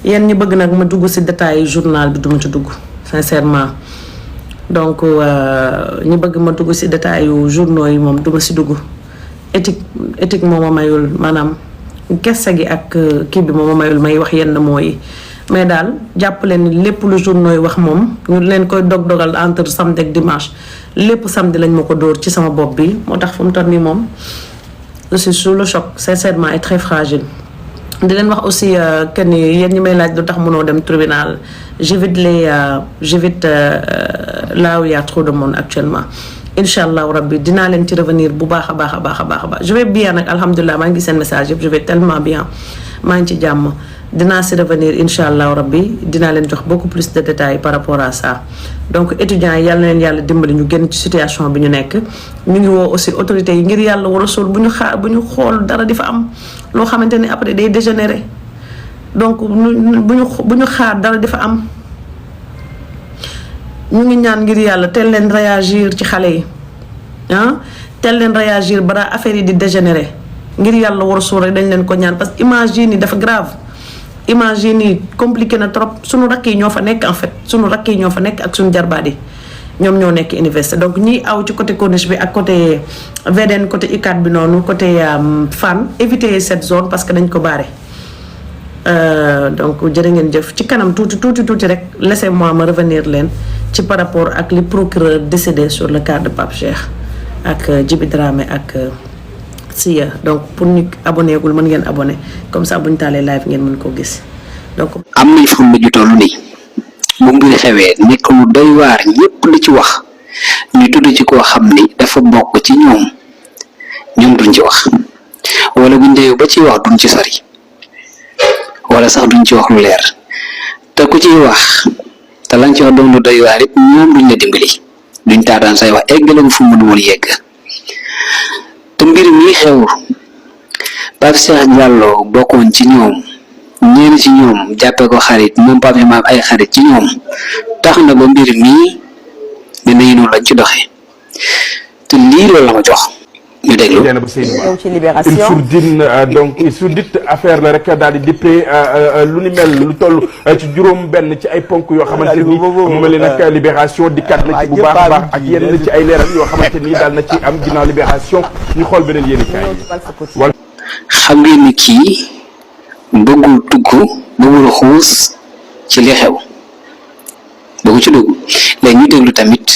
yéen ñi bëgg nag ma dugg ci détails journal bi duma ci dugg sincèrement donc ñi bëgg ma dugg ci détails yu journaux yi moom duma ci dugg éthique moo ma mayul maanaam geste gi ak kii bi moo ma mayul may wax yenn mooy mais daal jàpp leen ni lépp lu journaux yi wax moom ñu leen koy dogal entre samedi ak dimanche lépp samedi lañ ma ko dóor ci sama bopp bi moo tax fu mu toll nii moom je suis sous le choc sincèrement et très fragile. di leen wax aussi que ni yéen ñi may laaj lu tax mënoo dem tribunal j'évite là où il y a trop de monde actuellement Inch'Allah rabbi dinaa leen ci revenir bu baax a baax je vais bien nag alhamdulilah maa ngi seen message yëpp je vais tellement bien maa ngi ci jàmm dinaa si revenir Inch'Allah rabbi dinaa leen jox beaucoup plus de détails par rapport à ça donc étudiants yi yàlla na leen yàlla dimbali ñu génn ci situation bi ñu nekk ñu ngi woo aussi autorités yi ngir yàlla war a suul bu ñu xool dara di fa am loo xamante ni après day dégénérer donc bu ñu xaar dara di fa am ñu ngi ñaan ngir yàlla teel leen réagir ci xale yi teel leen réagir bara affaire yi di dégénérer ngir yàlla war a suul rek dañ leen ko ñaan parce que image yi nii dafa grave image yi nii compliqué na trop suñu rakk yi ñoo fa nekk en fait suñu rakk yi ñoo fa nekk ak suñu jarbaat yi ñoom ñoo nekk université donc ñiy aw ci côté corniche bi ak côté VDN côté UCAD bi noonu côté Fann éviter cette zone parce que dañ ko baare donc jërë ngeen jëf ci kanam tuuti rek laissez-moi ma revenir leen ci par rapport ak li procureur décédé sur le cas de Pape Cheikh ak Djiby Dramé ak Siya donc pour ñu abonné gul mën ngeen abonné comme ça bu ñu taalee live ngeen mën koo gis donc. am nañ fu mu ju toll nii bu mbir xewee nekk lu doy waar ñëpp di ci wax ñu tudd ci koo xam ni dafa bokk ci ñoom duñ ci wax wala buñ dee ba ci wax duñ ci sori wala sax duñ ci wax lu leer te ku ciy wax te lañ ci wax doon lu doy waar it ñoom duñ la dimbali duñ taataan say wax eggale ko fu mu mënul yegg. te mbir mi xew Pape Cheikh Diallo bokkoon ci ñoom ñenn ci ñoom jàppee ko xarit moom Pape maam ay xarit ci ñoom tax na ba mbir mii ne nañu noonu lañ ci doxee te lii loolu la ma jox ñu déglu. une sourdine donc une sourdite affaire la rek daal di dippee lu ni mel lu toll ci juróom benn ci ay ponk yoo xamante ni mu mel ni nag libération di kat na ci bu baax a baax ak yenn ci ay leeral yoo xamante ni daal na ci am ginnaaw libération ñu xool beneen yéen i kaay. xam ngeen ni kii bëggul bëggul xuus ci li xew bëggu ci dugg léegi ñu déglu tamit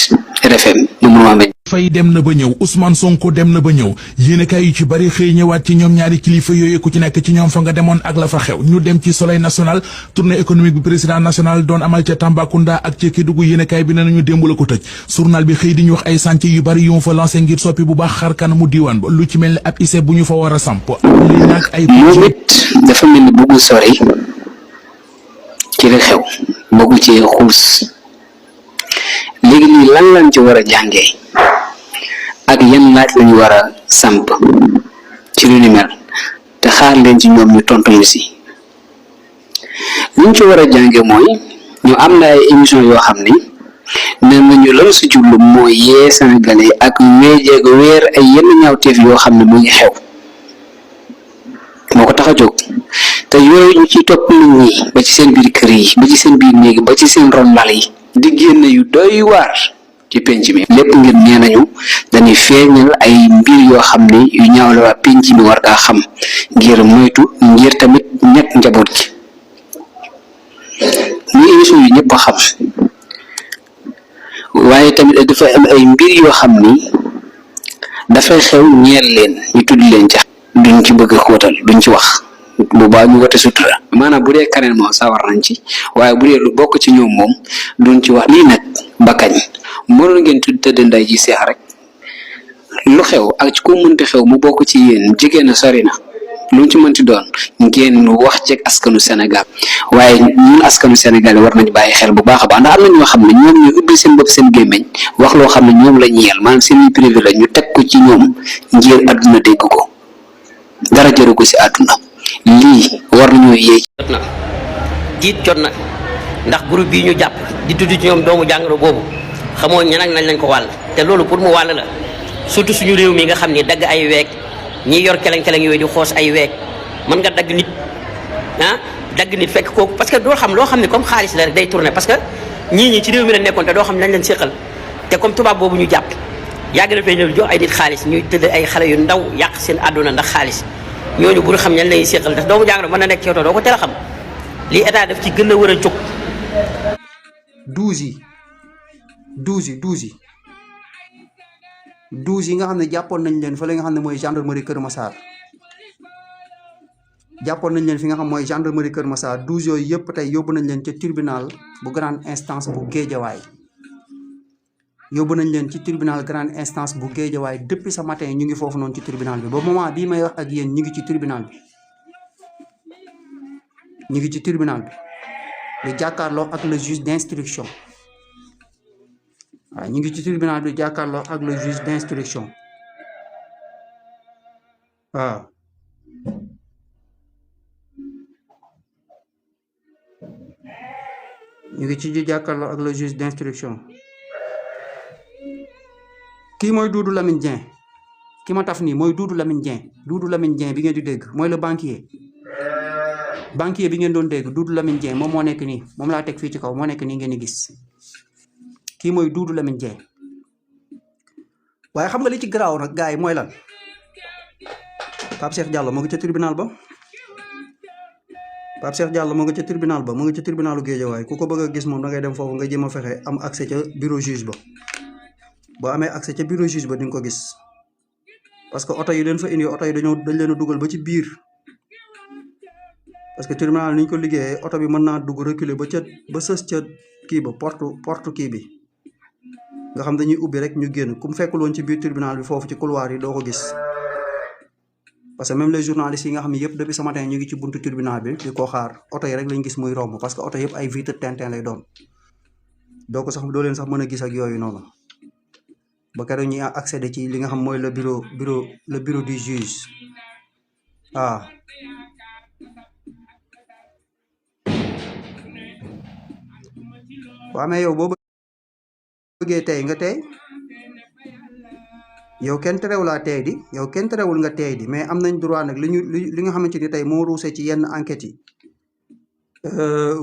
RFM mu mun a Faye dem na ba ñëw Ousmane Sonko dem na ba ñëw yéenekaay yu ci bari xëy ñëwaat ci ñoom ñaari kilifa yooyu ku ci nekk ci ñoom fa nga demoon ak la fa xew ñu dem ci Soleil national tournée économique bi président national doon amal ca Tambacounda ak ca Kédougou yéenekaay bi ne nañu démb la ko tëj journal bi xëy di ñu wax ay chantier yu bari yu mu fa lancé ngir soppi bu baax xar kanamu diiwaan ba lu ci mel ni ab ICE bu ñu fa war a samp li nag ay moom it dafa mel ni bëggu sori ci li xew bëggu ci xuus léegi lii lan lañ ci war a jàngee ak yan laaj lañu war a samp ci lu ni mel te xaar leen ci ñoom ñu tontu ñu si liñ ci war a jànge mooy ñu am na ay émission yoo xam ni nee nañu lan su jublu mooy yee Sénégalais ak weer ay yenn ñaawteef yoo xam ne mu ngi xew moo ko tax a jóg te yooyu ñu ciy topp nit ñi ba ci seen biir kër yi ba ci seen biir néegi ba ci seen ron lal yi di génn yu doy waar ci penc mi lépp ngir nee nañu dañuy feeñal ay mbir yoo xam ne yu ñaaw la waa penc mi war kaa xam ngir moytu ngir tamit ñett njaboot gi muy émission yu ñëpp a xam waaye tamit dafa am ay mbir yoo xam ni dafay xew ñeel leen ñu tudd leen ca duñ ci bëgg xóotal duñ ci wax bu baax ñu wote sutura maanaam bu dee kaneen moom sawar nañ ci waaye bu dee lu bokk ci ñoom moom duñ ci wax lii nag ba kañ mënoon ngeen tëdd nday ji seex rek lu xew ak ci ko mënti xew mu bokk ci yéen jigéen a sori na lu mu ci mënti doon ngeen wax ci askanu Sénégal waaye ñun askanu Sénégal war nañu bàyyi xel bu baax a baax ndax am na ñoo xam ne ñoom ñu ubbi seen bopp seen gémmiñ wax loo xam ne ñoom la ñeel maanaam seen privé la ñu teg ko ci ñoom ngir àdduna dégg ko dara jëru ko si àdduna lii war nañoo yéey. jot na tiit jot na ndax groupe bii ñu jàpp di tudd ci ñoom doomu jàngoro boobu xamoo ñan ak nañ lañ ko wàll te loolu pour mu wàll la surtout suñu réew mi nga xam ni dagg ay week ñi yor keleng-keleng yooyu di xoos ay week mën nga dagg nit dagg nit fekk kooku parce que doo xam loo xam ne comme xaalis la rek day tourner parce que ñii ci réew mi la nekkoon te doo xam ne lañ leen séqal te comme tubaab boobu ñu jàpp yàgg na fay ñëw jox ay nit xaalis ñuy tëdd ay xale yu ndaw yàq seen àdduna ndax xaalis ñooñu bu ñu xam ñan lañuy séqal ndax doomu jàngoro mën na nekk ci oto doo ko teel a xam lii état daf ci gën a war a jóg. 12 yi nga xam ne jàppoon nañ leen fa la nga xam ne mooy gendarmerie Kër Massar jàppoon nañ leen fi nga xam mooy gendarmerie Kër Massar 12 yooyu yëpp tey yóbbu nañ leen ca tribunal bu grande instance bu Guédiawaye yóbbu nañ leen ci tribunal grande instance bu Guédiawaye depuis ce matin ñu ngi foofu noonu ci tribunal bi ba moment bii may wax ak yéen ñu ngi ci tribunal bi di jàkkaarloo ak le juge d'instruction waaw ñu ngi ci tribunal bi jàkkaarloo ak le juge d'instruction waaw ñu ngi ci jàkkaarloo ak le juge d'instruction kii mooy Doudou Lamine Dieng ki ma taf nii mooy Doudou Lamine Dieng bi ngeen di dégg mooy le banquier bi ngeen doon dégg Doudou Lamine Dieng moom moo nekk nii moom laa teg fii ci kaw moo nekk nii ngeen di gis kii mooy Doudou Lamine Dieng waaye xam nga li ci garaaw nag gars yi mooy lan Pape Cheikh Diallo moo ngi ca tribunal ba mu ngi ca tribunalu Guédiawaye ku ko bëgg a gis moom da ngay dem foofu nga jéem a fexe am accès ca bureau juge ba boo amee accès ca bureau juge ba di nga ko gis parce que oto yi leen fa indi oto yi dañ leen a dugal ba ci biir parce que tribunal ni ñu ko liggéeyee oto bi mën naa dugg reculer ba sës ca kii ba porte kii bi nga xam dañuy ubbi rek ñu génn ku mu fekkul woon ci biir tribunal bi foofu ci couloir yi doo ko gis parce que même les journalistes yi nga xam ne yëpp depuis ce matin ñu ngi ci buntu tribunal bi di ko xaar oto yi rek lañ gis muy romb parce que oto yëpp ay vitre tintin lay doon doo leen sax mën a gis ak yooyu noonu ba keroog ñuy accéder ci li nga xam mooy le bureau du juge waaw waaw mais yow boo bëggee tey nga tey yow kenn terewul laa tey di yow kenn terewul nga tey di mais am nañ droit nag li nga xamante ni tey moo ruuse ci yenn enquêtes yi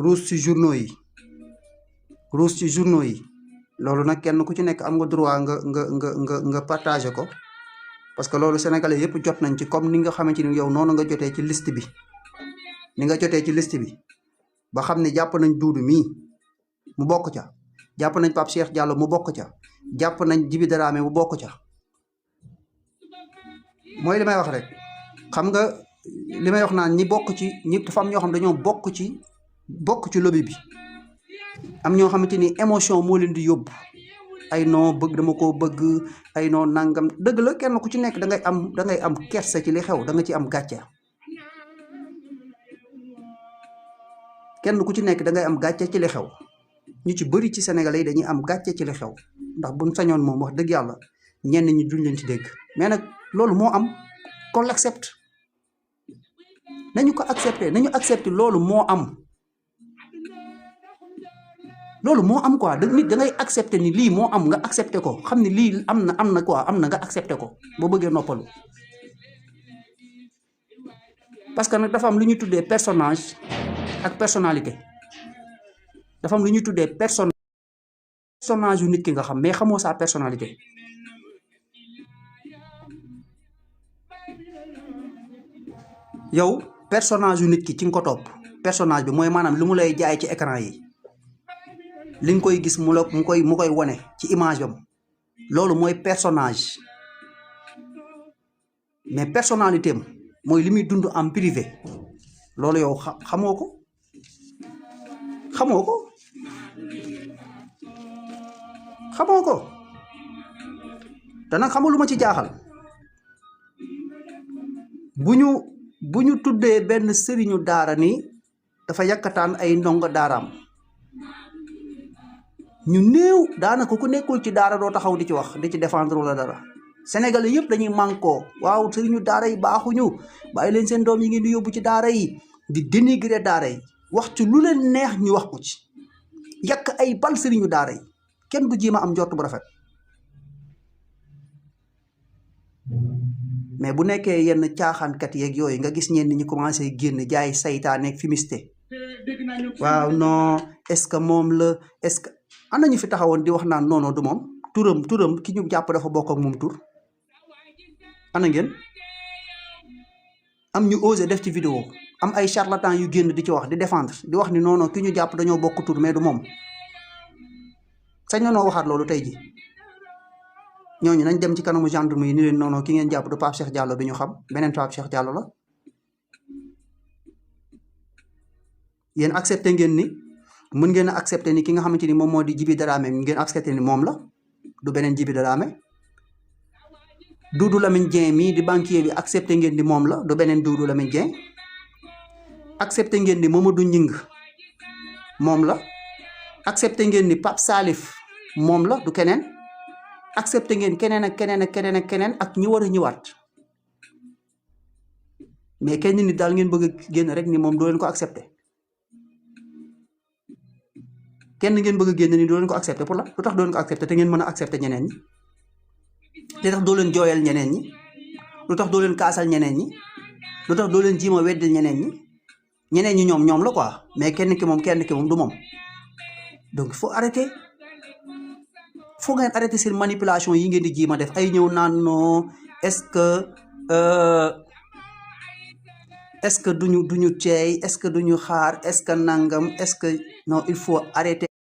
ruus ci journaux yi loolu nag kenn ku ci nekk am nga droit nga partager ko parce que loolu sénégalais yëpp jot nañ ci comme ni nga xamante ni yow noonu nga jotee ci liste bi ba xam ne jàpp nañ Doudou mii mu bokk ca jàpp nañ Pape Cheikh Diallo mu bokk ca jàpp nañ Djibi Dramé mu bokk ca mooy li may wax rek xam nga li may wax naan ñi bokk ci ñi dafa am ñoo xam dañoo bokk ci lobby bi am ñoo xamante ni émotion moo leen di yóbbu ay non bëgg dama koo bëgg ay non nangam dëgg la kenn ku ci nekk da ngay am kersa ci li xew da nga ci am gàcce kenn ku ci nekk da ngay am gàcce ci li xew ñu ci bëri ci Sénégalais yi dañuy am gàcce ci li xew ndax buñ sañoon moom wax dëgg yàlla ñenn ñi duñ leen ci dégg mais nag loolu moo am qu'on l'accepte nañu ko accepté loolu moo am quoi nit da ngay accepté ni lii moo am nga accepté ko xam ne lii am na quoi am na nga accepté ko boo bëggee noppalu parce que nag dafa am lu ñuy tuddee personnage ak personnalité dafa am lu ñuy tuddee personnage yu nit ki nga xam mais xamoo sa personnalité yow personnage yu nit ki ci nga ko topp personnage bi mooy maanaam li mu lay jaay ci écran yi li nga koy gis mu koy wone ci image am loolu mooy personnage mais personnalité am mooy li muy dund en privé loolu yow xamoo ko te nag xamoo lu ma ci jaaxal bu ñu tuddee benn sëriñu daara ni dafa yàkkataan ay ndongo daaraam ñu néew daanaka ku nekkul ci daara doo taxaw di ci wax di ci défendre wala dara Sénégalais yëpp dañuy mànkoo waaw sëriñu daara yi baaxuñu bàyyi leen seen doom yi ngeen di yóbbu ci daara yi di dénigrer daara yi wax ci lu leen neex ñu wax ko ci yàq ay bal sëriñu daara yi kenn du jéem a am njort bu rafet mais bu nekkee yenn caaxaankat yeeg yooyu nga gis ñenn ñi commencé génn jaay saytaane ak fumiste waaw non est-ce que moom la est-ce que am na ñu fi taxawoon di wax naan non non du moom turam ki ñu jàpp dafa bokk ak moom tur ana ngeen am ñu osé def ci vidéo am ay charlatan yu génn di ci wax di défendre di wax ni non non ki ñu jàpp dañoo bokk tur mais du moom sañ na noo waxaat loolu tey ji ñooñu nañ dem ci kanamu gendarme yi ni leen non non ki ngeen jàpp du Pape Cheikh Diallo bi ñu xam beneen Pape Cheikh Diallo la. yéen accepté ngeen ni mën ngeen a accepté ni ki nga xamante ni moom moo di Djiby Dramé ngeen accepté ni moom la du beneen Djiby Dramé Doudou Lamine Dieng mii di banquier bi accepté ngeen ni moom la du beneen Doudou Lamine Dieng accepté ngeen ni Mamadou Gningue moom la accepté ngeen ni Pape Salif moom la du keneen accepté ngeen keneen ak keneen ak keneen ak keneen ak ñi war a ñëwaat mais kenn nit daal ngeen bëgg a génn rek ni moom doo leen ko accepté. kenn ngeen bëgg a génn ni doo leen ko accepté pour la lu tax doo leen ko accepté te ngeen mën a accepté ñeneen ñi lu tax doo leen jooyal ñeneen ñi lu tax doo leen kaasal ñeneen ñi lu tax doo leen jiima weddil ñeneen ñi ñoom la quoi mais kenn ki moom du moom donc il faut arrêter faut ngeen arrêter seen manipulation yi ngeen di jiima def ay ñëw naan non est-ce que duñu teey est-ce que duñu xaar est-ce que nangam est-ce que non il faut arrêter